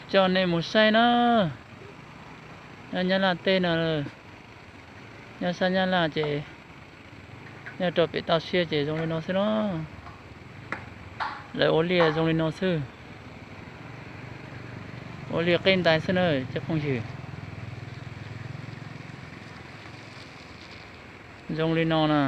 Coj nej mus saib na, nyob Nyab Laj teb no, nyob sab Nyab Laj ces, nyob rau pem toj siab ces zoo li no xwb no. Lawv ua liaj zoo li no xwb, ua liaj qeb ntais xwb na cov phooj ywg. Zoo li no na.